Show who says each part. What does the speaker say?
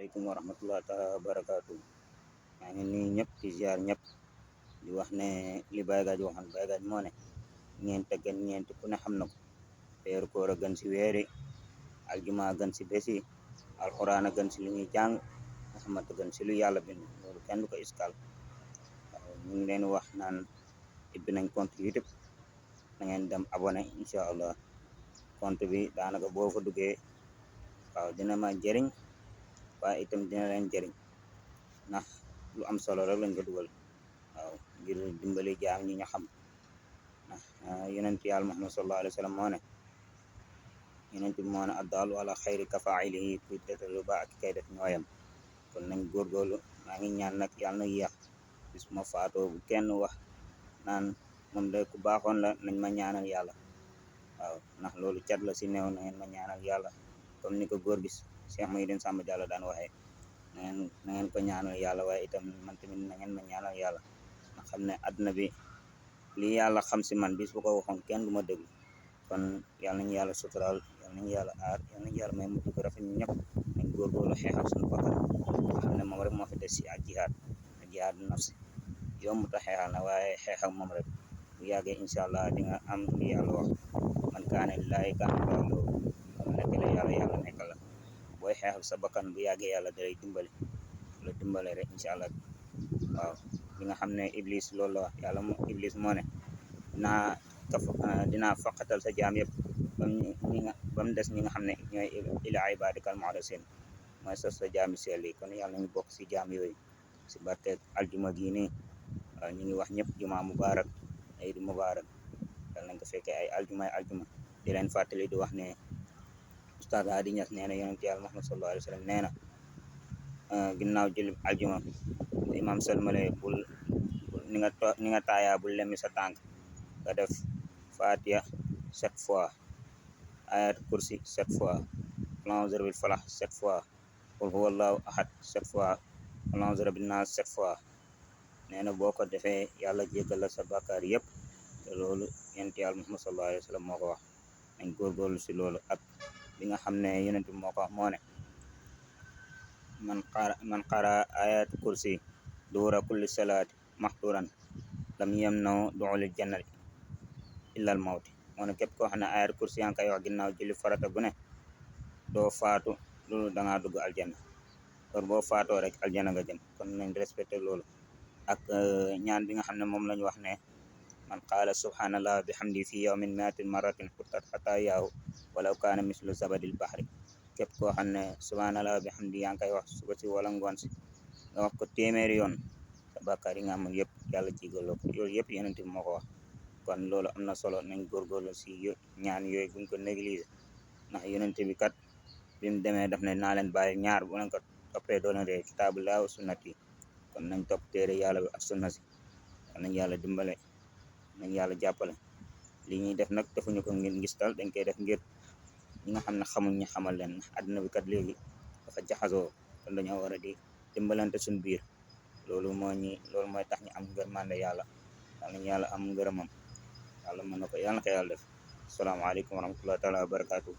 Speaker 1: Assalamualaikum warahmatullahi taala wabarakatuh. Maa ngi nuyu ñëpp di ziar ñëpp di wax ne li Baye Gaaj waxoon Baye Gaaj moo ne ñeent a gën ñeent ku ne xam na ko. Weeru koor a gën si weeri, aljuma a gën si bési, alxuraan a gën si lu ñuy jàng, Muhammad a gën si lu yàlla bind. Loolu kenn du ko iskal. Waaw ñu ngi leen wax naan ibbi nañ compte YouTube, na ngeen dem abonné incha allah. Compte bi daanaka boo fa duggee waaw dina ma jëriñ waaye itam dina leen jëriñ ndax lu am solo rek lañ ko dugal. waaw ngir dimbali jaam ñi ñu xam ndax yonent yàlla Muhammad sallallahu alayhi wa sallam moo ne yonent bi moo ne addaalu ala xayri kafaa'ilihi kuy def lu baax ak kay def ñooyam. kon nañ góorgóorlu. maa ngi ñaan nag yàlla na yéex bis ma faatoo bu kenn wax naan moom de ku baaxoon la, nañ ma ñaanal yàlla. waaw ndax loolu cat la si néew, na ngeen ma ñaanal yàlla comme ni ko góor gis Cheikh Maïdine Samba Diallo daan waxee. na ngeen ko ñaanal yàlla waaye itam man tamit na ngeen ma ñaanal yàlla ndax xam ne àdduna bi li yàlla xam si man bis bu ko waxoon kenn du ma déglu. kon yàlla nañu yàlla suturaal, yàlla nañu yàlla aar, yàlla nañu yàlla may mujj ko rafet ñu ñëpp. nañ góorgóorlu xeexal suñu bakkan nga xam ne moom rek moo fi des si ak jihaad nafsi yomb ta xeexal na waaye xeexal moom rek bu yàggee incha allah di nga am li yàlla wax man kaane lillaahi kaana llaahu lahu. mu nekk la yàlla nekkal la booy xeexal sa bakkan bu yàggee yàlla dalay dimbali la dimbale rek incha allah. waaw li nga xam ne iblis loolu la wax yàlla iblis moo ne dinaa faqatal sa jaam yëpp ba mu des ñi nga xam ne ñooy ilaa ibaadikal muxlasin mooy sa jaami seel yi. kon yàlla nañu bokk si jaam yooyu si barkeeg aljuma gii nii. waaw ñu ngi wax ñëpp juma mubarak, aydu mubarak, yàlla nañ ko fekkee ay aljuma di leen fàttali di wax ne Oustaz Hady Niass nee na yonent yàlla Muhammad sallallahu alayhi wa sallam nee na ginnaaw julli aljuma imam salmale bul ni nga taayaa bul lemmi sa tànk nga def fatiha 7 fois, ayat kursi 7 fois, qul a'udhu bil falaq 7 fois, qul huwallahu ahad 7 fois, qul a'udhu bin nas 7 fois. nee na boo ko defee yàlla jéggal la sa bàkkaar yëpp. te loolu yonent yàlla Muhammad sallallahu alayhi wa sallam moo ko wax. nañ góorgóorlu si loolu ak bi nga xam ne yonent bi moo ko wax moo ne man qara ayat kursi duura kulli salaati maxturan lam yamnaw duxulil jannati illal mawti. moo ne képp koo xam ne ayat kursi yaa ngi koy wax ginnaaw julli farata bu ne doo faatu loolu dangaa dugg aljanna. kon boo faatoo rek aljanna nga jëm. kon nañ respecté loolu ak ñaan bi nga xam ne moom lañu wax ne man qaala subhanallah bihamdi fi yawmin mi'atin maratin xuttat xataayaahu walaw kaana mislu zabadil bahri. képp koo xam ne subhanallah bihamdi yaa ngi koy wax suba si wala ngoon si nga wax ko téeméeri yoon sa bàkkaar yi nga amoon yëpp yàlla jégaloo ko. yooyu yëpp yonent bi moo ko wax. kon loolu am na solo. nañ góorgóorlu si ñaan yooyu buñ ko négliger ndax yonent bi kat bi mu demee daf ne naa leen bàyyi ñaar bu leen ko toppee doon ree kitaabullaahi wa sunnati. kon nañ topp téere yàlla bi ak sunna si. kon nañ yàlla dimbale, nañ yàlla jàppale. li ñuy def nag defuñu ko ngir ngistal, dañ koy def ngir ñi nga xam ne xamuñ ñu xamal leen ndax àdduna bi kat léegi dafa jaxasoo. kon dañoo war a di dimbalante suñ biir. loolu mooy tax ñu am ngërmande yàlla. yàlla nañu yàlla am ngërëmam. yàlla mën na ko yàlla def. asalaamaaleykum wa rahmatullahi taala wa barakaatu.